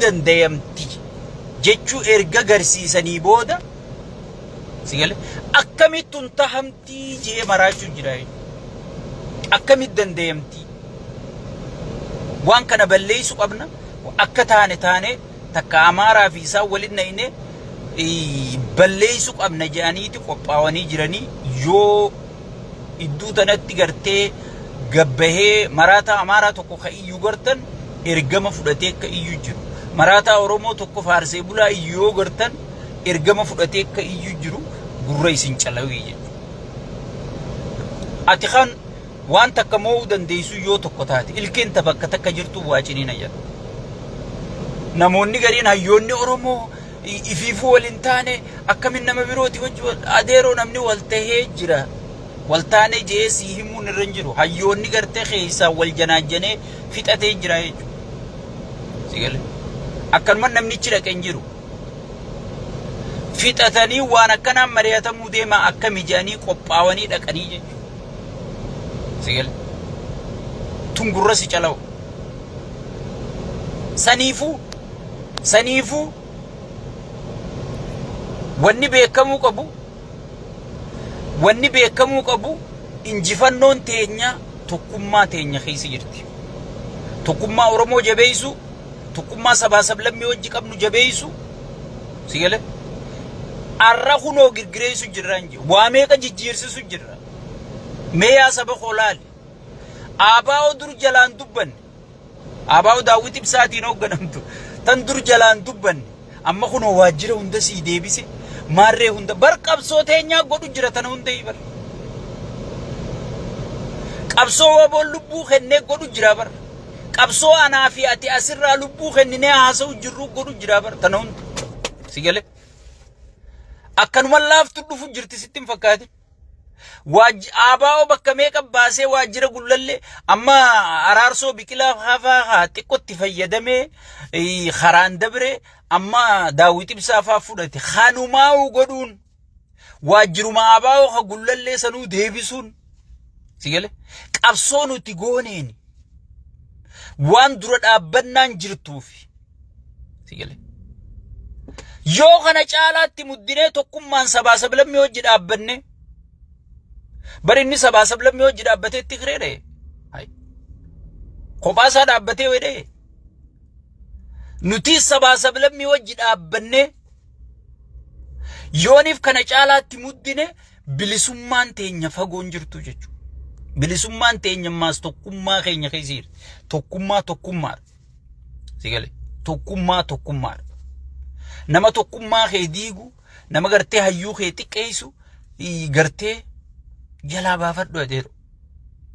Dandayamti jechuu erga garsiisanii booda si gale akkamitti tun tahamtii jee maraachuu jira jechuudha. Akkamitti dandayamtii? Waan kana balleessu qabna. Akka taane taane takka Amaaraa fi isaan waliin naqne balleessu qabna jedhaniiti qophaawanii jiranii yoo idduu tanatti gartee gabbahee maraataa Amaaraa tokko ka iyyuu gartan ergama fudhatee akka iyyuu jiru. Maraataa Oromoo tokko faarsee bulaa iyyuu yoo gartan ergama fudhatee akka iyyuu jiru gurra isin calawii jechuudha. Ati kan waan takka moo'uu dandeessu yoo tokko taate ilkeen ta bakka takka jirtu waa ciniina jedha. Namoonni gariin hayyoonni Oromoo ifiifuu wal hin taane akkamin nama birooti wajji adeeroo namni wal tahee jira. Wal taane je'ee sii himuun irra hin jiru. Hayyoonni gartee keessaa wal janaajjanee fixatee jira jechuudha. Si galee? Akkanuma namnichi dhaqe hin jiru. Fixatanii waan akkanaan mari'atamuu deemaa akkami je'anii qophaawanii dhaqanii jechuudha. Si galee? Tun gurra si calawu. Saniifuu saniifuu wanni beekamuu qabu wanni beekamuu qabu injifannoon teenya tokkummaa teenya keessa jirti. Tokkummaa Oromoo jabeessu, tokkummaa sabaa sablammii wajji qabnu jabeessu, si galee? Arra kunoo girgireessu jirra hin jiru. Waa meeqa jijjiirsisu jirra. Mee yaa saba koo laali. ABO dur jalaan dubbanne. ABO Daawwit Ibsaatiin hoogganamtu tan dur jalaan dubbanne amma kunoo waajjira hunda sii deebise maarree hunda bar qabsoo teenyaa godhu jira tana hunda bar qabsoo waboon lubbuu kennee godhu jira bar qabsoo anaa fi ati asirraa lubbuu kenninee haasa'u jirru godhu jira bar tana hunda si galee akkanuma laaftu dhufu jirti sitti hin fakkaatin. ABO bakka meeqa baasee waajjira gullallee amma araarsoo biqilaa hafaa haa xiqqootti fayyadamee karaan dabre amma daawwit ibsaa faa fudhate kanumaa'u godhuun waajjiruma ABO ka gullallee sanuu deebisuun si gale qabsoo nuti gooneen waan dura dhaabbannaan jirtuufi Si galee. Yoo kana caalaatti muddinee tokkummaan sabaa sablammii hojii dhaabbanne bar inni sabaa sablammii hojii dhaabbatee itti kiree dha'e. Kophaa isaa dhaabbatee wedhee. Nuti sabaa sablammii hojii dhaabbannee yooniif kana caalaatti muddine bilisummaan teenya fagoon jirtu jechuudha. Bilisummaan teenya ammaas tokkummaa keenya keessa jirti. Tokkummaa tokkummaadha. Si gale tokkummaa tokkummaadha. Nama tokkummaa kee diigu, nama gartee hayyuu kee xiqqeessu, gartee jalaa baafadhu adeero.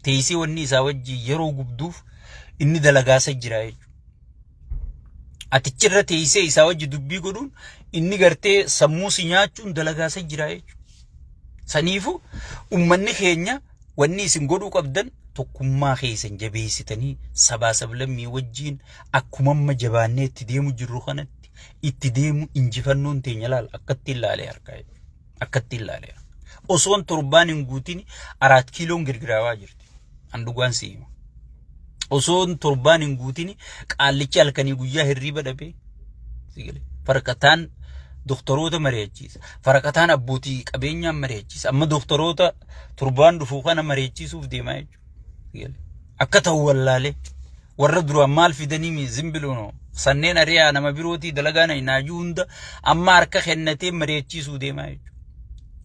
Teessee wanni isaa wajjin yeroo gubduuf inni dalagaasa jira jechuudha. Atichirra teessee isaa wajji dubbii godhuun inni gartee sammuu si nyaachuun dalagaasa jira jechuudha. Saniifuu ummanni keenya Wanni isin godhuu qabdan tokkummaa keessan jabeessitanii sabaa sablammii wajjiin akkuma amma jabaannee itti deemu jirru kanatti itti deemu injifannoon teenya laala akkatti ilaalee harkaa akkatti ilaalee osoon torbaan hin guutin araat kiiloon girgiraawaa jirti an dhugaan si hima osoon torbaan hin guutin qaallichi halkanii guyyaa hirriiba dhabee farqataan doktoroota mari'achiisa faraqataan abbootii qabeenyaan mari'achiisa amma doktoroota torbaan dhufu kana mari'achiisuuf deemaa jechuudha. Akka ta'u wallaalee warra duraan maal fidanii zimbiluun sanneen ari'aa nama birootii dalagaa naajuu hunda amma harka kennatee mari'achiisuu deemaa jechuudha.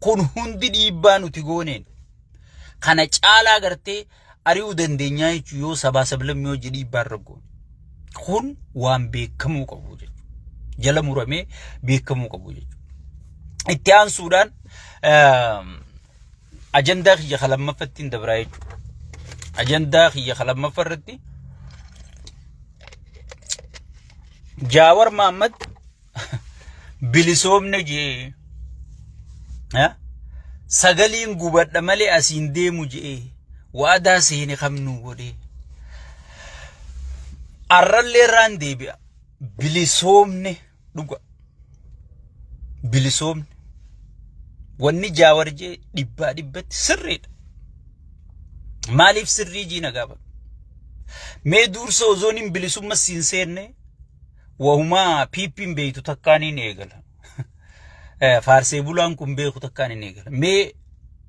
Kun hundi dhiibbaa nuti gooneen kana caalaa gartee ari'uu dandeenyaa jechuun yoo sabaa sablammii hojii dhiibbaa irra goone. Kun waan beekamuu qabu jechuudha. Jala muramee beekamuu qabu jechuudha. Itti aansuudhaan ajandaa kiyya kan lammaffatti hin dabraa jechuudha. Ajandaa kiyya kan lammaffaa irratti Jaawar Mahaammad bilisoomne jee sagaliin gubadha malee asiin deemu jee waadaa seene kamnuu godhee arrallee irraan deebi'a bilisoomne dhuga bilisoomne wanni jaawar jee dhibbaa dhibbatti sirriidha maaliif sirrii jiina gaafa mee dursa ozooniin bilisumma siin seenne. Wahumaa piippiin beeytu takkaan hin eegala. Faarsee bulaan kun beeku takkaan hin eegala. Mee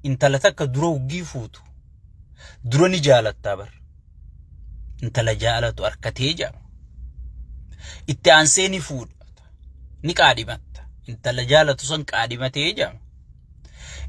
intala takka dura hoggii fuutu dura ni jaalattaa bar. Intala jaalatu harkatee jedhama. Itti aansee ni fuudha. Ni qaadhimatta. Intala jaalatu san qaadhimatee jedhama.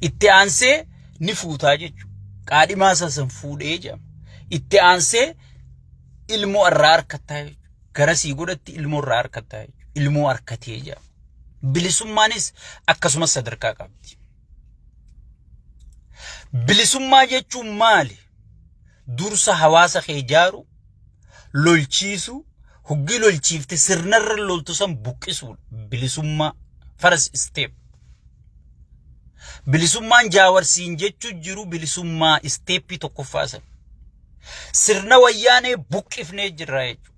Itti aansee ni fuutaa jechuudha. Qaadhimaa isaa san fuudhee jedhama. Itti aansee ilmoo irraa harkattaa jechuudha. Gara sii godhatti ilmoo irraa harkattaa jechuudha. Ilmoo harkatee jedhama. Bilisummaanis akkasumas sadarkaa qabdi. Bilisummaa jechuun maali? Dursa hawaasa kee ijaaru, lolchiisu, hoggii lolchiifte sirnarra loltu san buqqisuudha. Bilisummaa first step. Bilisummaan jaawarsiin jechuu jiru bilisummaa step tokkoffaa san. Sirna wayyaanee buqqifnee jirra jechuudha.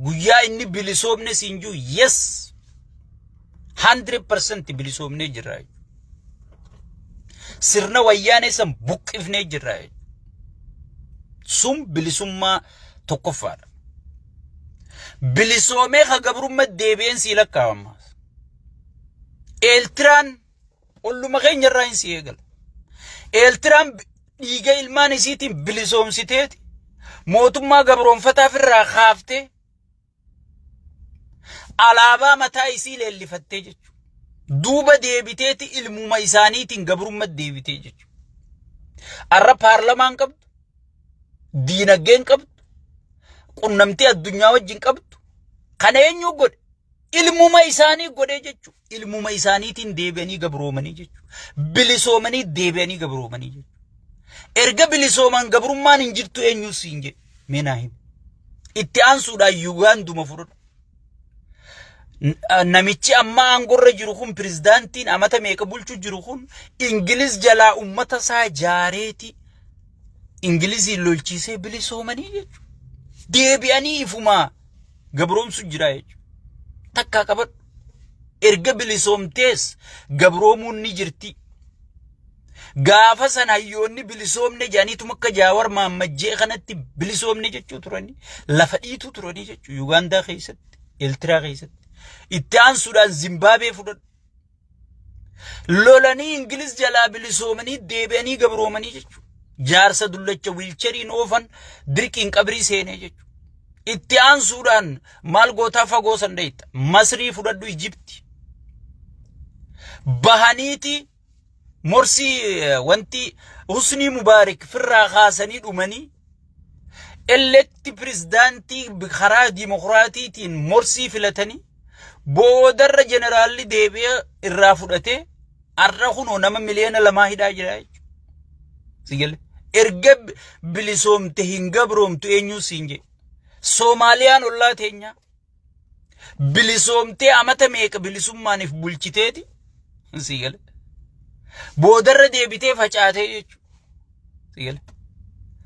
Guyyaa inni bilisoomne siin jiru, yes, 100% bilisoomnee jirra jechuudha. Sirna wayyaanee san buqqifnee jirra jechuudha. Sun bilisummaa tokkoffaadha. Bilisoomee ka gabrummaa deebi'een sii lakkaa'ama. Eeltiraan olluma keenya irraa hin sii eegala. Eeltiraan dhiiga ilmaan isiitiin bilisoomsiteeti mootummaa gabroonfataaf irraa kaaftee alaabaa mataa isii leellifattee jechuudha. Duuba deebiteeti ilmuma isaaniitiin gabrummaa deebitee jechuudha. Arra paarlamaan qabdu, diinagdeen qabdu, qunnamtii addunyaa wajjin qabdu. Kana eenyu godhe? Ilmuma isaanii godhee jechuudha. Ilmuma isaaniitiin deebi'anii gabroomanii jechuudha. Bilisoomanii deebi'anii gabroomanii jechuudha. Erga bilisooman gabrummaan hin jirtu eenyu siin jedhe mee naa himi. Itti aansuudhaan Yugaanduma fudhadhu. Namichi amma aangorra jiru kun, pirezidaantiin amata meeqa bulchu jiru kun, Ingiliz jalaa ummata isaa jaareeti Ingiliziin lolchiisee bilisoomanii jechuudha. Deebi'anii ifumaa gabroomsu jira jechuudha. Takkaa qabadhu. Erga bilisoomtees gabroomuun ni jirti. Gaafa san hayyoonni bilisoomne jedhaniituma akka Jaawar Maammajjee kanatti bilisoomne jechuu turanii, lafa dhiituu turanii jechuudha. Yugaandaa keessatti, Eeltiraa keessatti. Itti aansuudhaan Zimbaabee fudhadhu. Lolanii Ingiliz jalaa bilisoomanii deebi'anii gabroomanii jechuudha. Jaarsa dullacha wheelchairiin oofan dirqiin qabrii seenee jechuudha. Itti aansuudhaan maal gootaa fagoo san dheeyta. Masrii fudhadhu, Ijipti. Bahaniiti Morsii wanti Husnii Mubaarik firraa kaasanii dhumanii elect pirezidaantii karaa dimokiraatiitiin Morsii filatanii boodarra jeneraalli deebi'ee irraa fudhatee har'a kunoo nama 2 miliyoona hidhaa jira jechuudha. Si gale? Erga bilisoomte hin gabroomtu eenyuu siin jedhe. Soomaaliyaan ollaa teenyaa bilisoomtee amata meeqa bilisummaaniif bulchiteeti, si gale? Boodarra deebitee facaatee jechuudha. Si gale?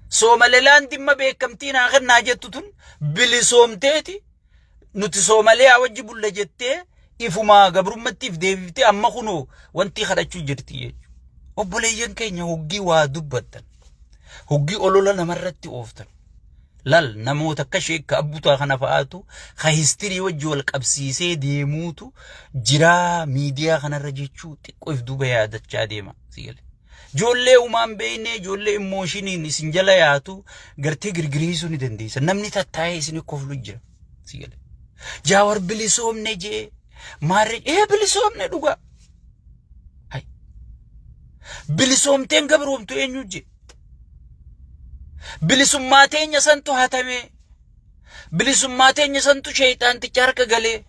Soomalilaan dhimma beekamtii naa kennaa jettu tun bilisoomteeti nuti Soomaliyaa wajji bulla jettee ifumaa gabrummattiif deebiftee amma kunoo wanti kadhachuu jirti jechuudha. Obboleeyyan keenya, hoggii waa dubbattan, hoggii olola namarratti ooftan, lal namoota akka sheekka abbutaa kana fa'aatu ka history wajji wal qabsiisee deemuutu jiraa miidiyaa kanarra jechuu xiqqoo if duuba yaadachaa deema. Si gale? Ijoollee uumaan beeknee, ijoollee emotioniin isin jala yaatu gartee girgiriisuu ni dandeessa. Namni tattaa'ee isin koflu jira. Si gale? Jaawar bilisoomne jee maarree ee bilisoomne dhugaa. Hai. Bilisoomteen gabroomtu eenyu jee? Bilisummaa teenya santu hatame. Bilisummaa teenya santu sheeyxaanticha harka galee.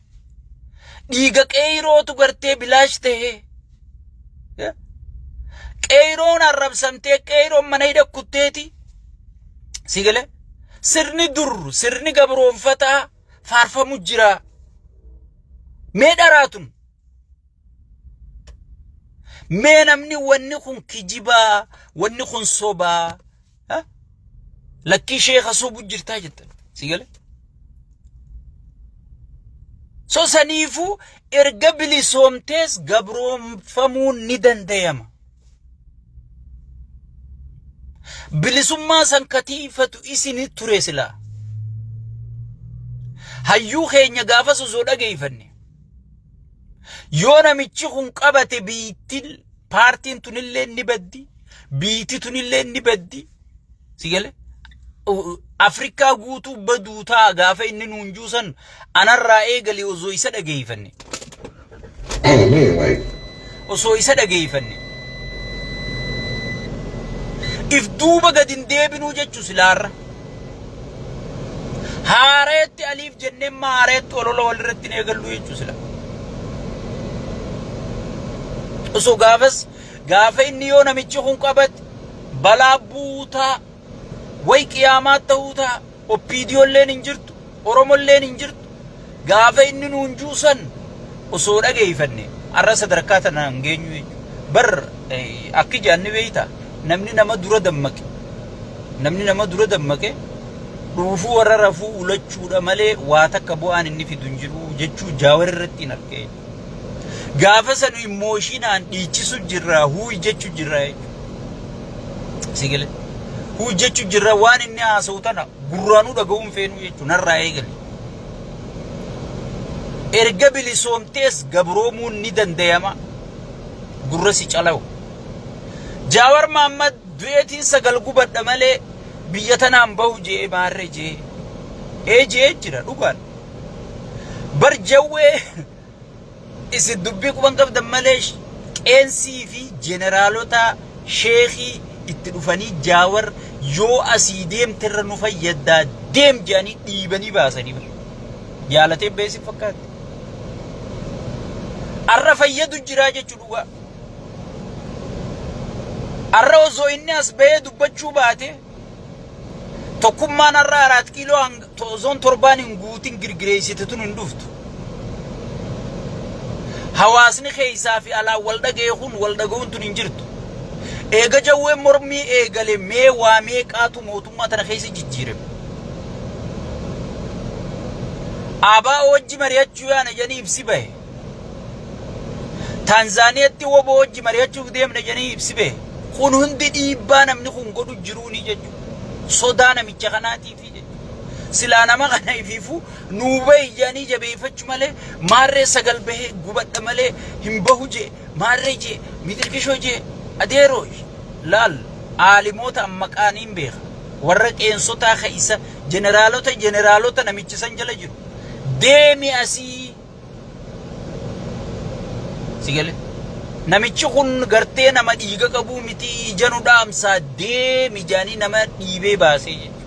Dhiiga qeeyrootu gartee bilaash tahee. Qeeyroon arrabsamtee, qeeyroon mana hidha kutteeti. Si galee? Sirni dur sirni gabroonfataa faarfamu jira. Mee dharaatun. Mee namni wanni kun kijibaa, wanni kun sobaa. Lakkii sheeka sobu jirtaa jettan. Si galee? So saniifuu erga bilisoomtees gabroonfamuun ni danda'ama. Bilisummaa san katiifatu isini ture silaa. Hayyuu keenya gaafas osoo dhageeffanne yoo namichi kun qabate biittiin paartiin tunillee ni baddi, biitti tunillee ni baddi. Si gale? Afrikaa guutuu baduu ta'a gaafa inni nuun juusan anarraa eegali osoo isa dhageeffanne. Oh man, like Osoo isa dhageeffanne. If duuba gad hin deebinuu jechuu silaarra. Haareetti aliif jennee maareetti olola walirratti hin eegallu jechuu sila. Osoo gaafas gaafa inni yoo namichi kun qabate balaa buutaa way qiyaamaa ta'uu ta'a. OPDOlleen hin jirtu, Oromolleen hin jirtu. Gaafa inni nuun juusan osoo dhageeffanne har'a sadarkaa tana hin geenyu jechuudha. Bar akki jaanni beeyta, namni nama dura dammaqe, namni nama dura dammaqe dhuufuu warra rafuu ulachuudha malee waa takka bu'aan inni fidu hin jiru jechuu Jaawar irratti hin argee. Gaafa sanu immooshinaan dhiichisu jirra, huuy jechuu jirra jechuudha. Si galee? Huuy jechuu jirra, waan inni haasa'u tana gurraanuu dhaga'uu hin feenu jechuudha narraa eegale. Erga bilisoomtees gabroomuun ni danda'ama, gurra si calawu. Jaawar Mahaammad du'eetiin sagal gubadha malee biyya tanaan bahu je'ee maarree je'ee. Ee je'ee jira dhugaan. Bar jawwee isin dubbii quban qabdan malee qeensii fi jeneraalota sheekii itti dhufanii Jaawar yoo asii deemte irra nu fayyaddaa deem jedhanii dhiibanii baasanii bar. Jaalatee beesi fakkaatti. Arra fayyadu jiraa jechuu dhugaa. Arra osoo inni as bahee dubbachuu baate tokkummaan har'a Araat Kiiloo osoon torbaan hin guutin girgireessite tun hin dhuftu. Hawaasni keessaa fi alaa wal dhaga'e kun wal dhaga'uun tun hin jirtu. Eega jawween mormii eegale mee waa meeqaatu mootummaa tana keessa jijjiirame. ABO wajji mari'achuu yaana jedhanii ibsi bahe. Taanzaaniyaatti WBO wajji mari'achuuf deemna jedhanii ibsi bahe. Kun hundi dhiibbaa namni kun godhu jiruuni jechuudha. Sodaa namicha kanaatiifi jechuudha. Silaa nama kana ifiifuu nuu bahi jedhanii jabeeffachuu malee maarree sagal bahee gubadha malee hin bahu jee, maarree jee, mitirkishoo jee, adeeroo laal aalimoota amma qaaniin beeka. Warra qeensotaa keessa jeneraalota namicha san jala jiru. Deemi asii. Si gale? Namichi kun gartee nama dhiiga qabuu miti, ija nu dhaamsaa, deemi jaanii nama dhiibee baasee jechuudha.